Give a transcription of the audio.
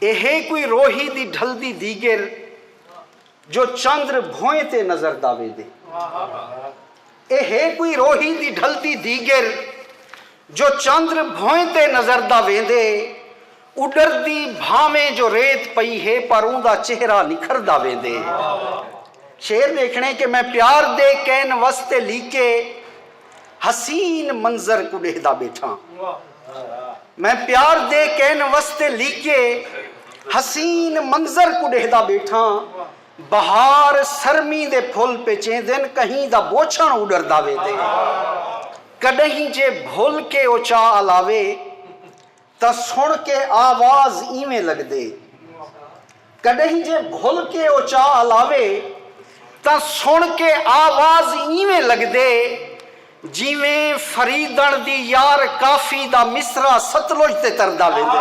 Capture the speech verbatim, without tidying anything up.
اے ہے کوئی روہی دی ڈھلدی دیگر جو چندر بھوئیں تے نظردا ویندے۔ اے ہے کوئی روہی دی ڈھلدی دیگر جو چندر بھوئیں تے نظردا ویندے۔ اڈردی بھانویں جو ریت پئی ہے پر اوندا چہرہ نکھردا ویندے۔ شعر ݙیکھݨے کہ میں پیار دے کینوس تے لیکے حسین منظر کوں ݙیہدا ٻیٹھاں۔ میں پیار دے کینوس تے لیکے حسین منظر کوں ݙیہدا ٻیٹھاں۔ بہار سرمی دے پھل پچیندن، کہیں دا بوچھݨ اڈردا ویندے۔ کݙہیں جے بھل کے او چا الاوے تاں سݨ کے آواز ایویں لڳدے۔ کݙہیں جے بھل کے او چا الاوے تاں سݨ کے آواز ایویں لڳدے، جیویں فریدݨ دی یار کافی دا مصرع ستلج تے تردا ویندے۔